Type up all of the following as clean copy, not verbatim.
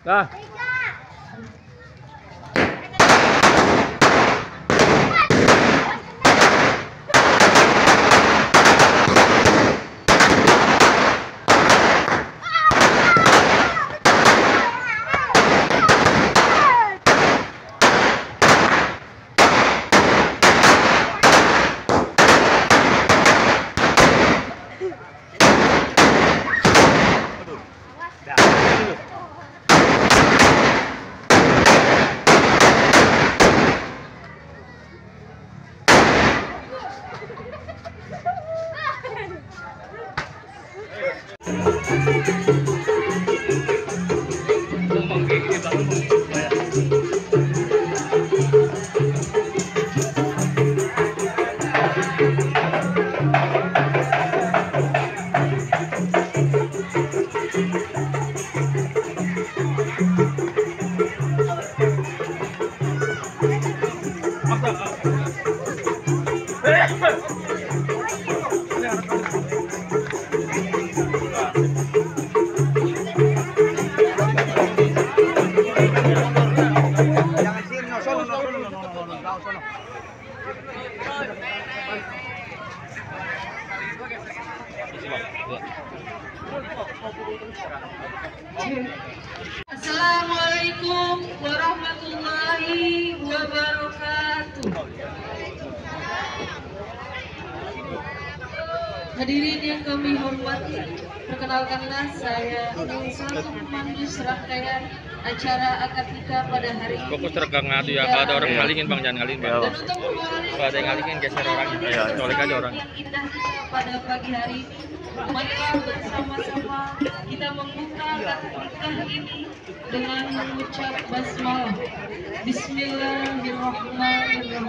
Dah. Assalamualaikum warahmatullahi wabarakatuh. Hadirin yang kami hormati, perkenalkanlah saya selaku pemandu serangkaian acara akad nikah pada hari ini. Fokus teregang ngadu ya, kalau ada orang ngalingin bang, jangan ngalingin bang. Dan untuk mengawali Kalau ada yang ngalingin geser orangnya, ya, colek aja orang. yang indah kita pada pagi hari ini, marilah bersama-sama kita membuka akad nikah ini dengan mengucap basmalah. Bismillahirrahmanirrahim.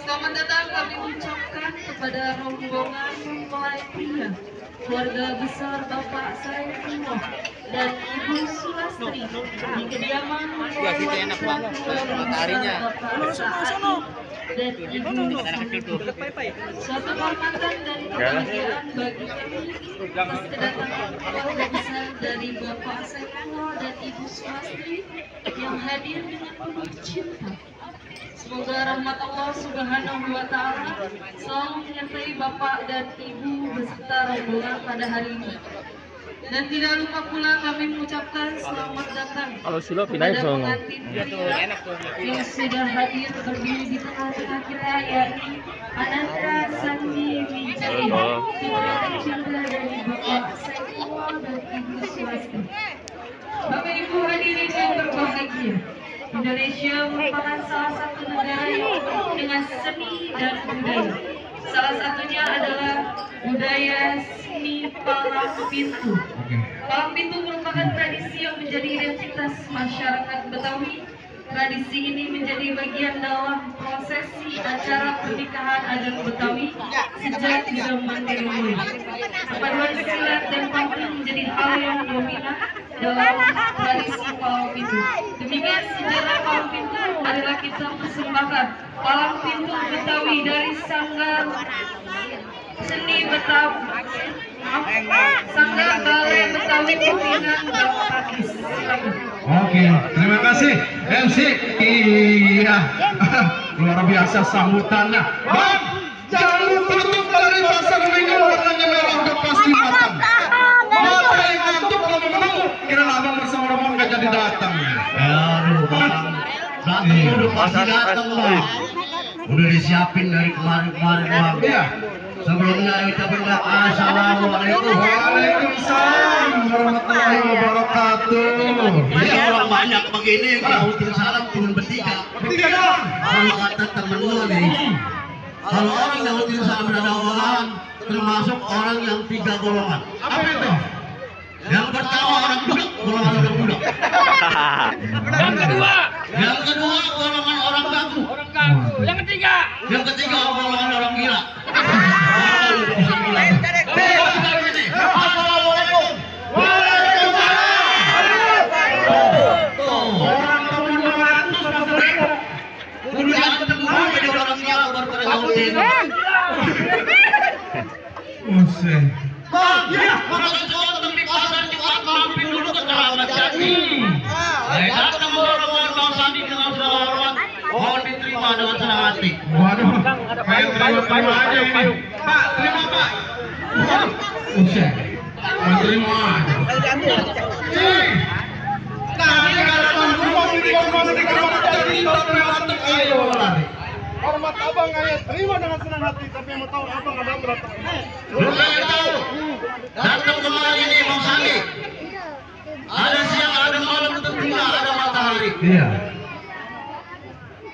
Selamat datang kami ucapkan kepada rombongan mempelai pria, keluarga besar Bapak Saifullah dan Ibu Sulastri di kediaman Bapak dan Ibu. Suatu kehormatan dan kebahagiaan bagi kami atas kedatangan keluarga besar dari Bapak Saifullah dan Ibu Sulastri yang hadir dengan penuh cinta. Semoga rahmat Allah Subhanahu wa Ta'ala selalu menyertai Bapak dan Ibu beserta rombongan pada hari ini. Dan tidak lupa pula kami mengucapkan selamat datang kepada pengantin yang sudah hadir berdiri di tengah-tengah kita, yakni Ananda Sandi Wijaya, putra tercinta dari Bapak Saifullah dan Ibu Sulastri. Bapak Ibu hadirin yang berbahagia, Indonesia merupakan salah satu negara yang penuh dengan seni dan budaya. Salah satunya adalah budaya seni palang pintu. Palang pintu merupakan tradisi yang menjadi identitas masyarakat Betawi. Tradisi ini menjadi bagian dalam prosesi acara pernikahan adat Betawi sejak zaman dahulu. Perpaduan silat dan pantun menjadi hal yang dominan dalam tradisi palang pintu. Demikian sejarah palang pintu, adalah kita persembahkan palang pintu Betawi dari Sanggar Seni Betawi, Sanggar Balai Betawi Pimpinan Bapak Pakis. Oke, terima kasih MC. Iya, luar biasa sambutannya. Bang, jangan lupa tutup dari pasar minggu warnanya merah udah pasti matang. Mata yang ngantuk kalau menunggu, kira abang bersama rombongan nggak jadi datang. Aduh bang, datang udah pasti datang bang. Udah disiapin dari kemarin-kemarin bang. Iya. Sebelumnya kita benda assalamualaikum. Waalaikumsalam warahmatullahi wabarakatuh. Ini orang banyak begini, kita salam turun bertiga. Bertiga dong. Kalau kata temen lu nih, kalau orang yang utin salam ada orang, termasuk orang yang 3 golongan. Apa itu? Yang pertama orang budak, golongan orang budak. Yang kedua golongan orang gagu. Yang ketiga golongan orang gila. Assalamualaikum. Orang tahun 200 Udah ketemu jadi orang gila baru pada ngautin. Buset. Bang, ya, makasih cowok tapi pasar Jumat mampir dulu ke keramat jati. Datang rombongan Bang Sandi dengan segala hormat, mohon diterima dengan senang hati. Waduh, kayak terima aja ini. Pak, terima Pak. Usah, terima aja. Tadi kalau tuan rumah di rumah jadi tapi datang ayo lari. Hormat abang ayah terima dengan senang hati, tapi yang mau tahu abang ada berapa? Belum tahu. Datang kemari nih Bang Sandi. Ada siang, ada malam, tentunya ada matahari. Iya.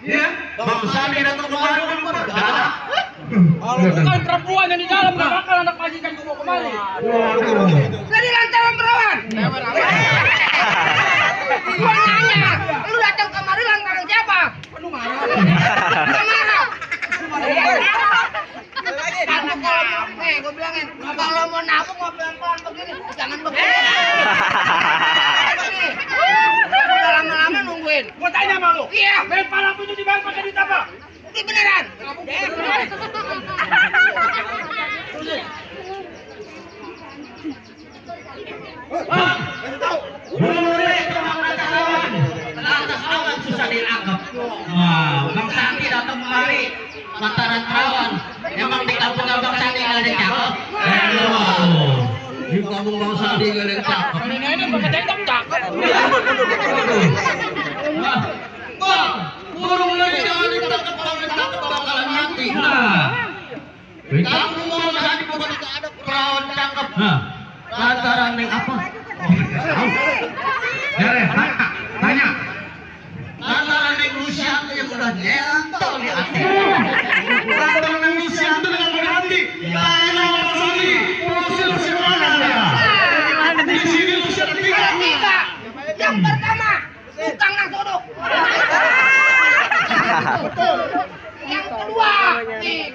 Iya. Bang Sandi datang kemari belum ada. Kalau bukan perempuan yang di dalam, nggak bakal anak majikan bawa kemari. Waduh. Jadi lantaran perawan. Gua nanya, lu datang kemari lantaran siapa? Penuh marah. Marah. Karena kalau gue bilangin, kalau mau nabung mau pelan-pelan begini, jangan begini. Udah lama-lama nungguin. Gua tanya sama lu. Iya. Main palang pintu di bank pakai duit apa? Ini beneran. Lantas awan susah dianggap. Wah, Bang Sandi datang kemari lantaran perawan. Emang di kampung Bang Sandi nggak ada yang cakep? Di kampung Bang Sandi nggak ada yang cakep. Ini pakai tendang cakep. Bang, burung lagi jangan ditangkap, kalau ditangkap bakalan mati. Di kampung Bang Sandi bukan nggak ada perawan cakep. Lantaran yang apa? Jare, tanya. Lantaran yang usia yang udah nyentol di hati. Lantaran manusia itu dengan berhati. Tanya Mas Sandi, usil mana dia? Di sini usia ketiga. Yang pertama, tukang nasodok. Yang kedua,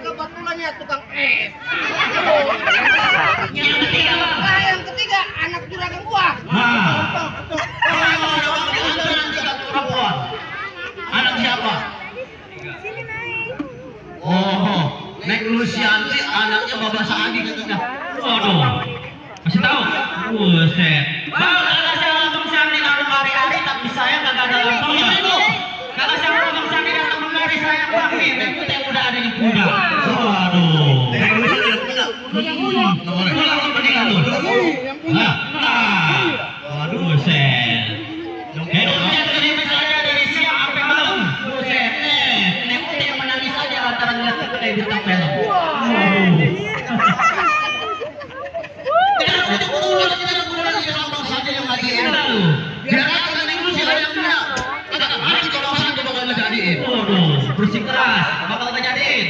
kebetulannya tukang es. Yang ketiga, anak juragan gua. Anak siapa? Oh, Nek Lucianti anaknya Bapak Sandi katanya. Waduh, kasih tahu. Buset. Bang, kalau saya Bang Sandi datang hari-hari, tapi saya nggak ada gampangnya. Kalau saya Bang Sandi datang kemari, saya pakai Nek yang udah ada di kuda. Waduh. Nek Lucianti ada kuda. Pulang mendingan tuh. Waduh, buset. Hidupnya dari misalnya dari siang sampai malam. Buset. Nek yang menangis aja lantaran lihat kayak bintang film. Bersikeras, bakal kejadian.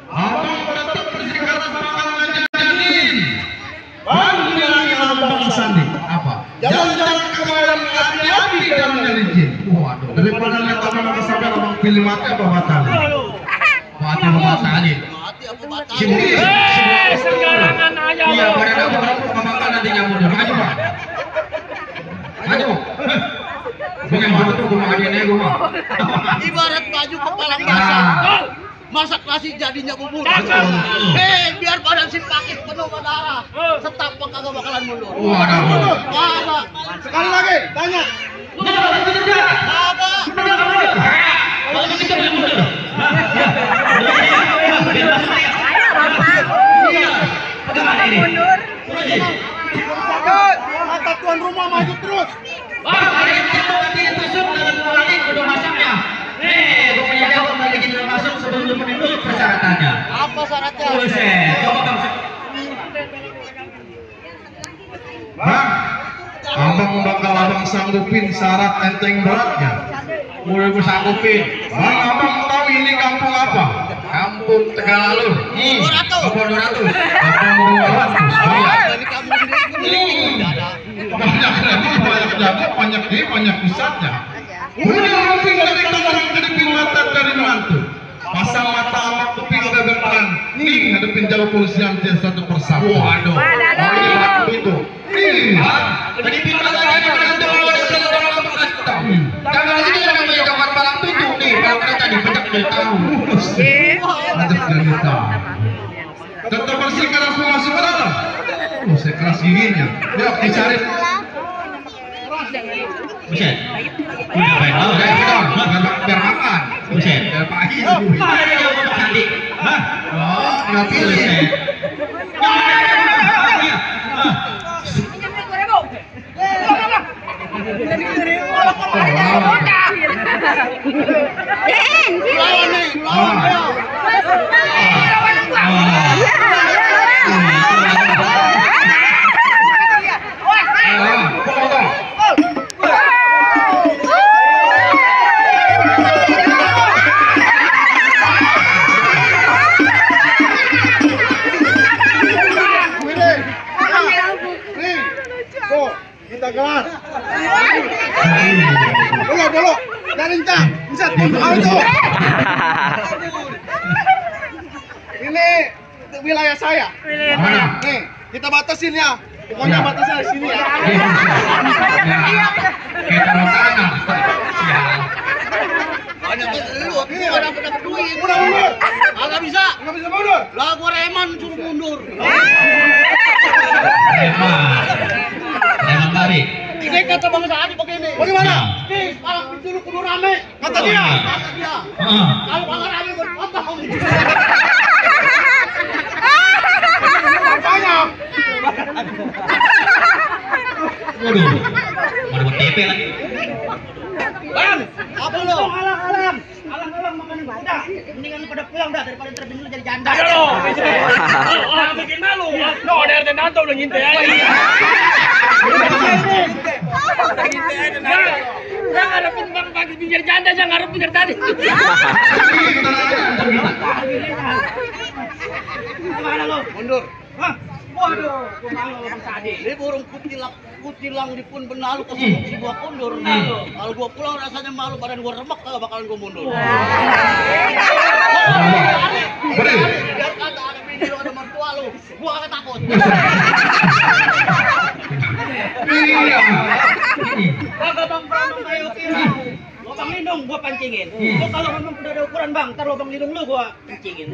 Abang tetap bersikeras bakal ngejadiin. Bang bilangin sama Bang Sandi apa? Jalan-jalan ke malam hati-hati jalannya licin. Waduh, daripada lihat abang sampai abang pilih mati apa batal? Mati apa batal? Sibuk. Iya, badan aku berapa pemakan nantinya mundur. Maju Pak. Maju. Bukan batu gua mau dia gua. Ibarat baju kepala masak. Masak nasi jadinya bubur. Biar badan si pakit penuh darah. Setapak kagak bakalan mundur. Waduh. Kagak. Sekali lagi, tanya. Kagak. Kalau begitu boleh mundur. Kata tuan rumah maju terus. Wah, hari ini tidak masuk dalam mengulangi kedua masuknya. Gue punya jawab lagi tidak masuk sebelum penuh persyaratannya. Apa syaratnya? Buset, coba Bang. Bang, abang bakal abang sanggupin syarat enteng beratnya. Mulai gue sanggupin. Bang, abang tahu ini kampung apa? Kampung Tegalalur. Kampung 200. Kampung 200. Dari kamu sendiri ada. Banyak pusatnya. Udah kuping dari kanan kedepin mata dari mantu. Pasang mata sama kuping ke depan. Nih ngadepin jauh polisian dia satu persatu. Waduh. Ini waktu itu. Tadi pintu lagi jangan lagi jangan punya kamar malam pintu nih. Kalau mereka dipecah dari tahu. Ada dari tahu. Tetap bersih keras masuk ke dalam. Sekeras giginya. Yuk dicari. Buset. Udah baik. Oh, biar makan. Buset. Biar pagi. Mana dia jawab Bapak Sandi? Hah? Oh, nggak pilih. Buset. Lawan nih, lawan ayo. Kita gelar. Dulu. Dari Cak. Bisa auto. Ini wilayah saya. Mana? Nih, kita batasin ya. Pokoknya batasnya di sini ya. Kayak kalau tanah. Banyak lu, aku nggak dapat duit. Mundur. Nggak bisa mundur. Lah gua Reman suruh mundur. Emang balik. Ini kata Bang Sadi begini. Bagaimana? Nih, sekarang dulu kudu rame. Kata dia. Kalau kagak rame berpotong. Banyak. Waduh. Mana buat TP lagi. Bang, apa lu? Alang makan udah. Mendingan lu pada pulang dah daripada terbikin lu jadi janda. Ayo lo. Bikin malu. No, dari Nanto udah ngintai aja. Yang ngarepin bang pagi pinggir janda, jangan ngarep pinggir tadi. Gimana lu? Mundur. Hah? Waduh, gua malu Bang Sadi. Ini burung kutilang di pun benalu ke si gua mundur. Kalau gua pulang rasanya malu, badan gua remek kagak bakalan gua mundur. Biar kata ada bini lu, ada mertua lu, gua kagak takut. Kagak Bang Pramang kayak kira. Lubang lindung gua pancingin. Gua kalau memang udah ada ukuran Bang, ntar lubang lindung lu gua pancingin.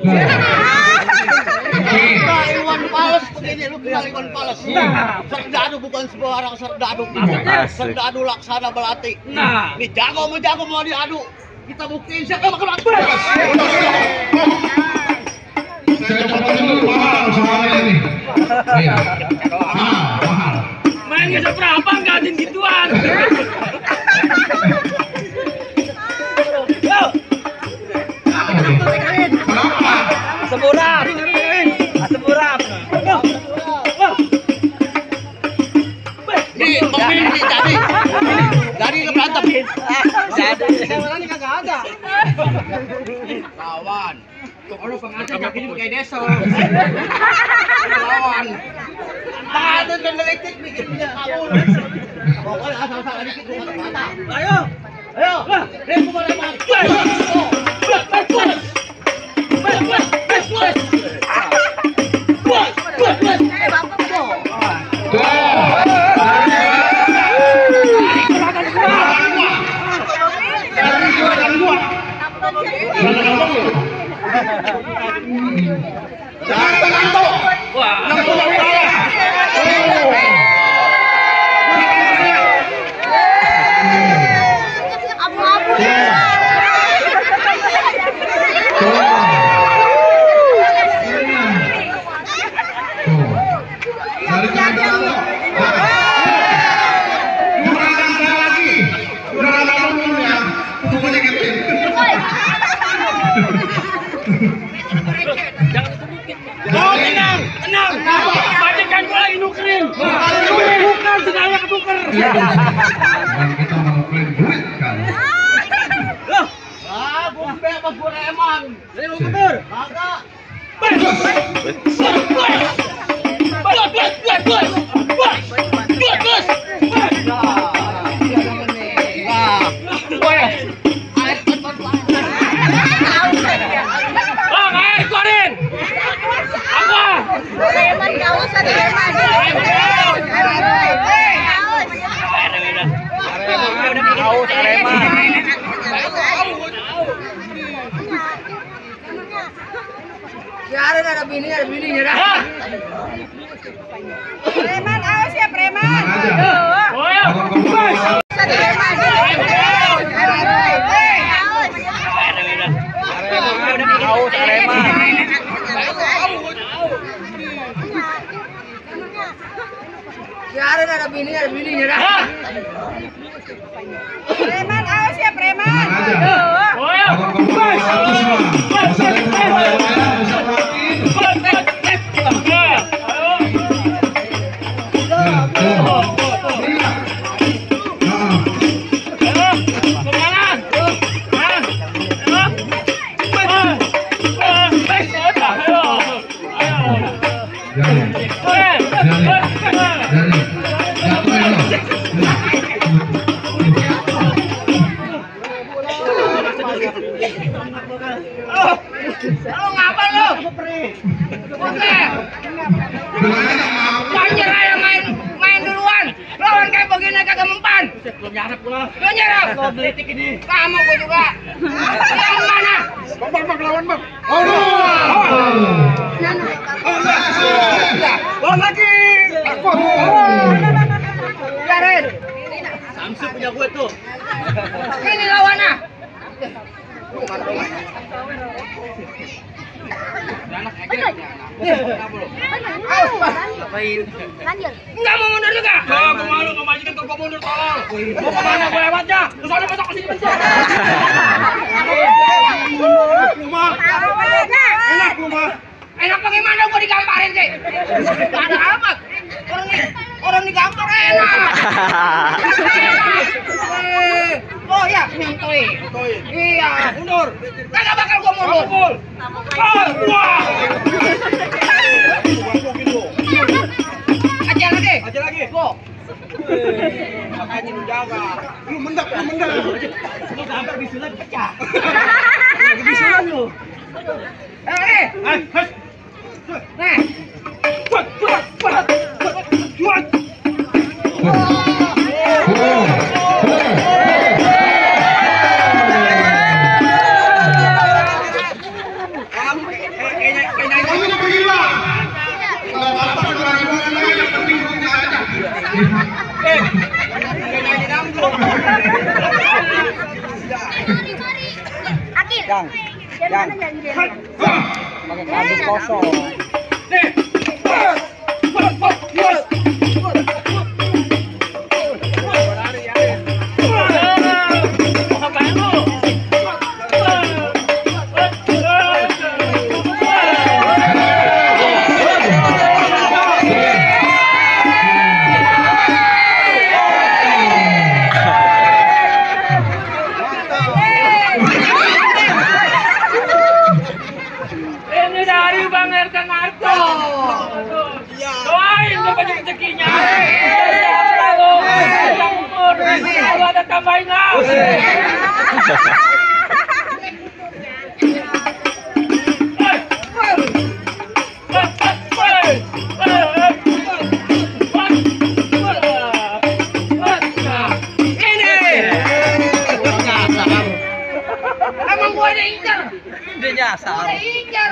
Kita Iwan Fals begini, lu kenal Iwan Fals? Serdadu bukan sembarang serdadu. Serdadu laksana belati. Nah, Nih jago mau diadu. Kita buktiin siapa bakal mati. Saya dapat dulu mahal soalnya ini. Iya. Mahal. Main gak seberapa, nggak ada gituan. Kenapa? seburam. Nih, pemimpin jadi lu berantem. Sebenarnya kagak ada. Lawan. Orang pengantin kakinya kayak desa. Lawan. Ada penelitik bikin dia kabur. Pokoknya asal-asal dikit lu kata mata. Ayo. Nih gua Reman. Tenang. Bacakan gua lagi nukerin. Bukan sengaja ketuker. Dan kita menukerin duit kan. Gua bebas gua Reman. Jadi mau ketur. Kagak. Bang, air keluarin. Apa? Reman kaos ada Reman. Haus Reman. Ya ada bininya dah. Preman, awas ya preman. Tenang aja. Oh ya. Kalau kamu Ada Reman. bininya ada bininya dah. Preman, awas ya preman. Tenang aja. Abang kamu 200 mah. Bisa naik berbayar-bayar, bisa makin. Lo ngapa lo? Oke. Banjir aja main duluan. Lawan kayak begini kagak mempan. Belum nyarap gua. Lo nyerap. Gua belitik ini. Kamu gua juga. Yang mana? Bang, lawan bang. Lawan lagi. Biarin. Samsu punya gue tuh. Ini lawannya. Enggak mau mundur juga. Aku malu memajikan toko mundur tolong. Mau kemana gue lewatnya? Terus ada besok kesini bentar. Enak rumah. Enak bagaimana gua digamparin sih? Gak ada amat. Orang digampar enak. Oh ya, nyantoi. Iya, mundur. Kagak bakal gua mundur. Wah. Ajar lagi. Aja lagi. Go. Makanya lu jaga. Lu mendak. Lu gambar bisulan pecah. Lagi bisulan lu. Nih. Nih. Kamu udah pergi bang. Kalau apa kurang ibuan lagi yang penting duitnya aja. Habis kosong. Ini dari Bang RT Narto. Doain supaya rezekinya. Sehat selalu. Panjang umur. Kalau ada tambahin lah. Emang gua diincar. Dia nyasar. Diincar.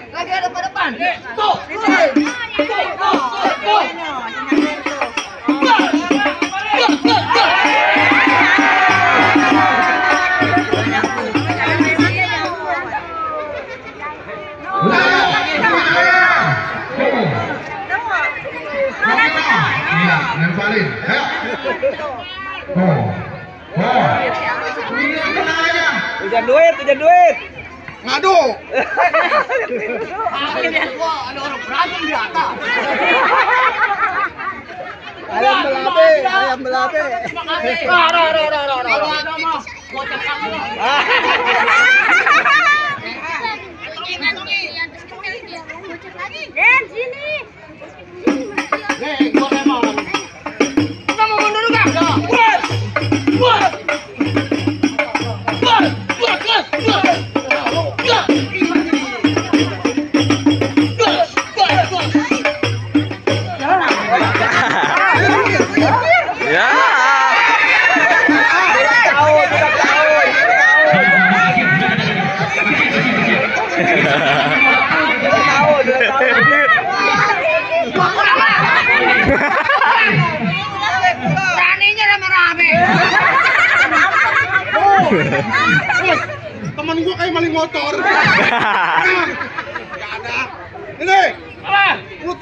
Lagi ada pada depan. Tuh. Iya, lemparin. Ayo. Ini tenang aja. Hujan duit. Ngadu. Akhirnya gua ada orang berantem di atas. Ayam belate. Makasih. Kalau ada mah bocah kamu. Den, sini. Nih, gua mau. Enggak mau mundur juga. Buat. Beraninya rame-rame. Temen gua kayak maling motor.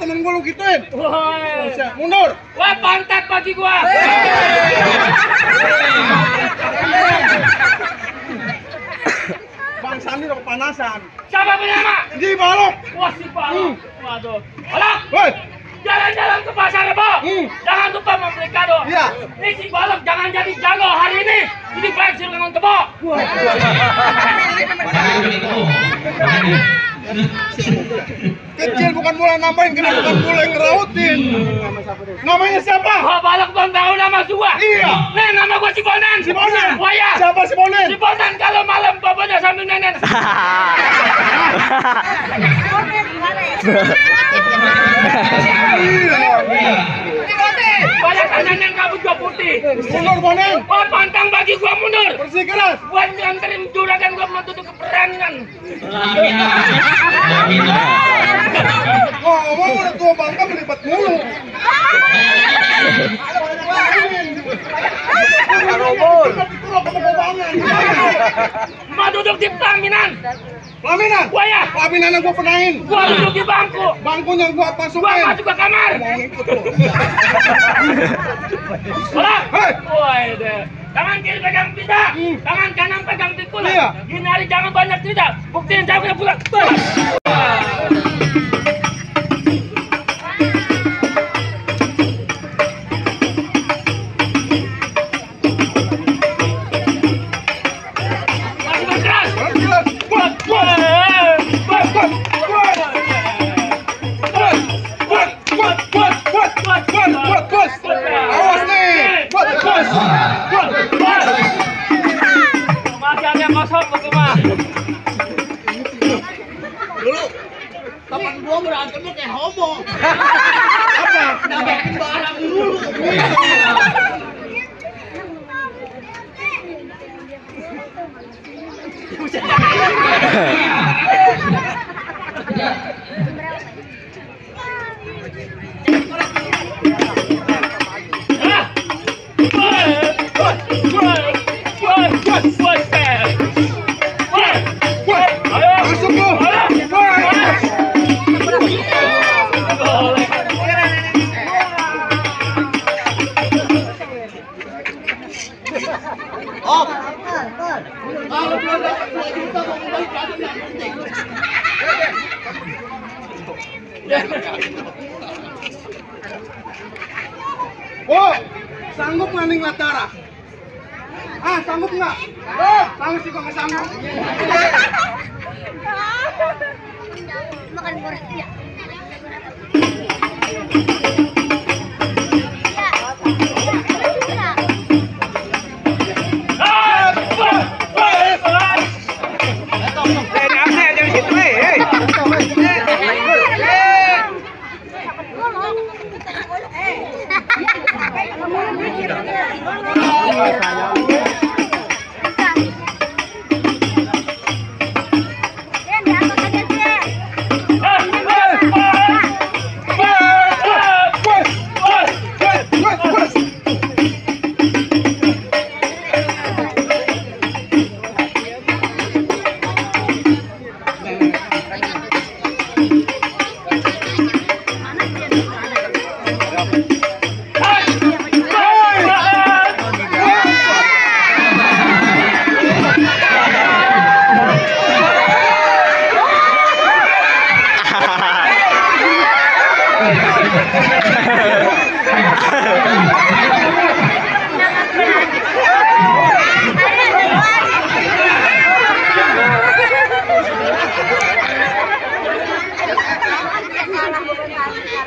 temen gue lu gituin. Woi. Mundur. Wah, pantat bagi gua. Bang Sandi udah kepanasan. Siapa punya nama? Di balok. Wah, si Balok. Waduh. Balok. Woi. Jalan-jalan ke pasar, Bo. Jangan lupa membeli kado. Iya. Ini si Balok jangan jadi jago hari ini. Ini baik sih dengan kebo. Kecil bukan bola nambahin, kenapa bukan bola yang ngerautin? Namanya siapa? Oh, Balok belum tahu nama gua. Iya. Nih, nama gua si Bonan. Si Bonan. Wah ya. Siapa si Bonan? Si Bonan kalau malam bapaknya sambil nenen. Banyak nenen kabut gua putih. Mundur Bonan. Oh, pantang bagi gua mundur. Bersih keras. Buat nganterin juragan gua menuntut keberanian. Ngomong udah tua bangka melibat mulu. Mau duduk di pelaminan. Pelaminan? Wah ya. Pelaminan yang gua penahin. Gua duduk di bangku. Bangkunya gua Gua masukin. masuk ke kamar. Mau ngikut lu. Hola. Hei. Woi deh. Tangan kiri pegang pita, tangan kanan pegang pikul. Iya. Gini hari jangan banyak cerita. Buktiin saya punya pulang. Masih berkeras. Buat. Awas nih. Buat. Masih ada yang kosong betul mah. Dulu. Temen gua berantemnya kayak homo. Apa? Dapetin barang dulu. Masuk lu. Kalau belum dapat 2 juta mau balik lagi nggak penting. Oh, sanggup nggak nih ngeliat darah? Ah, sanggup nggak? Sanggup sih kok nggak sanggup. Makan goreng ya.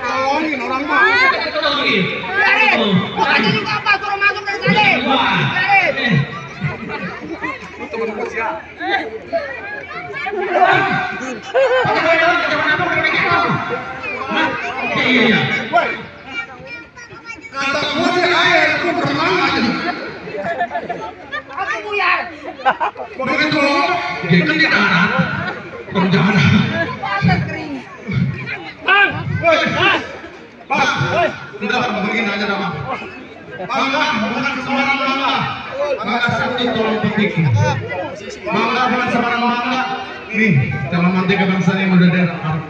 Tolongin orang mah. Makanya lu apa suruh masuk dari tadi? Lu temen gua siapa? Woi. Kata gua sih air, gua berenang aja. Aku buyar. Begitu lo, Dia kan di darat. Perjalanan. Bang. woi, Ah. Pak, Udah begini aja dah, Bang. Bangga bukan sembarang bangga. Bangga sakti tolong petik. Bangga bukan sembarang bangga. Nih, calon mantek kebangsaan yang udah dari RP.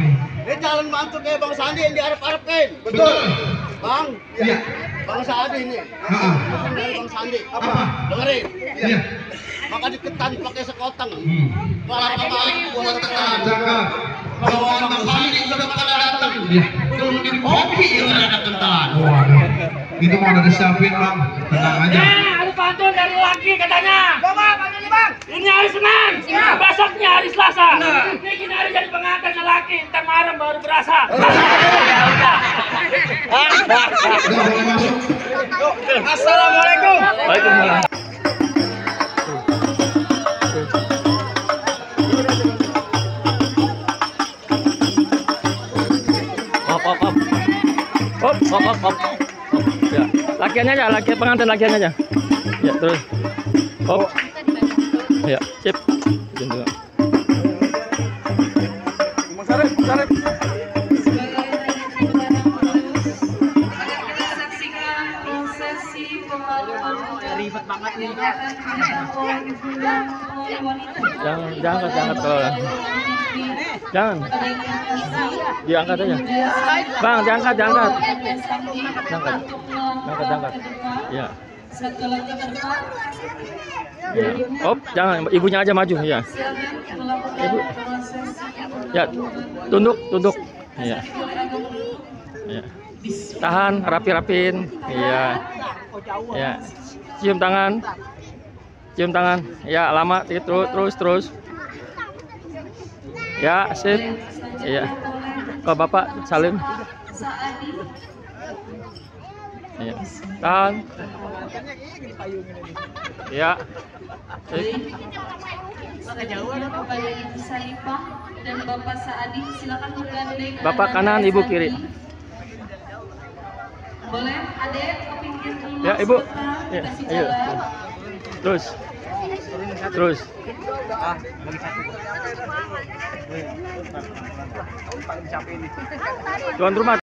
calon calon mantu kayak Bang Sandi yang diharap-harapin. Betul. Bang, Iya. Bang Sandi ini. Heeh. Pesan dari Bang Sandi. Apa? Dengerin. Iya. Maka diketan pakai sekoteng. Hmm. Malah kemarin gua tekan. Cakep. Kawan Bang Sandi sudah pada datang. Iya. Belum di kopi yang ada kental. Waduh. Itu mau udah disiapin bang. Tenang aja. Ada pantun dari laki katanya. Bang, pantun bang. Ini hari Senin, besoknya hari Selasa. Ini gini hari jadi pengantin laki, ntar malam baru berasa. Ya udah. Udah boleh masuk. Assalamualaikum. Waalaikumsalam. Hop. Ya, lakiannya aja, laki pengantin lakiannya aja. Ya, terus. Hop. Ya, sip. Tunggu. Saksikan prosesi pemaluan ribet banget nih. Jangan kalau. Jangan. Diangkat aja. Bang, diangkat. Angkat. Ya. Ya. Hop, jangan, ibunya aja maju ya. Ibu. Ya, tunduk. Ya. Ya. Tahan, rapi-rapin. Iya. Ya. Cium tangan. Ya, lama terus. Ya, sip. Iya. Ke Bapak Salim. Iya. Tahan. Ya. Sip. Kepada Ibu Salifah dan Bapak Saadi, silakan menggandeng Bapak kanan, Ibu kiri. Boleh, Adek ke pinggir dulu. Ya, Ibu. sebentar, Ya, kasih ayo. jalan. Terus. Tuan rumah.